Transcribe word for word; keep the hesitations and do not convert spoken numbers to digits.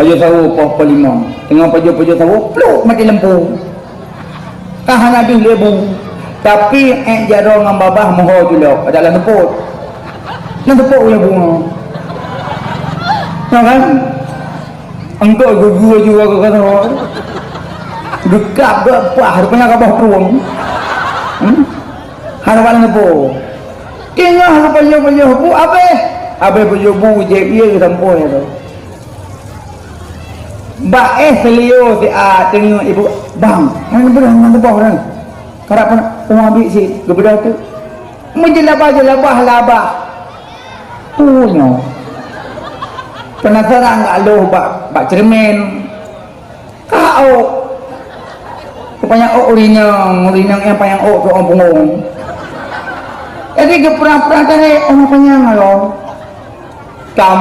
Pajoh sawo poh, poh limong. Teungoh pajoh-pajoh sawo, pluk mati lampu. Ka hana deuh lé bu. Tapi ék jaroe ngon babah moho culok, adak lam teupot. Lam teupot ulah bu nyoe. Nah kan? Engkau gugu aju aku kata. Geukab gak pah, rupanya ka boh prueng. Hmm? Hana bak lam teupot. Teungoh pajoh-pajoh bu, abéh. Abéh pajoh bu, jép ie geusampôh tu. Bak éh seulio siat teungoh ibu, "Bang, nyan beureuh ngon teuboh nyan." Karab pun, "Oh, ambiek cit," geubeudôh teuk. Meujeulabah-jeulabah labah. Peue nyoe? Penasaran geualoh bak, bak ceureumen. Ka ôk. Rupanya ôk ureueng inong, ureueng inong nyang panyang ôk keu ôn punggong. Jadi geupeurang-peurang tadi, ôn panyang aloe. Ka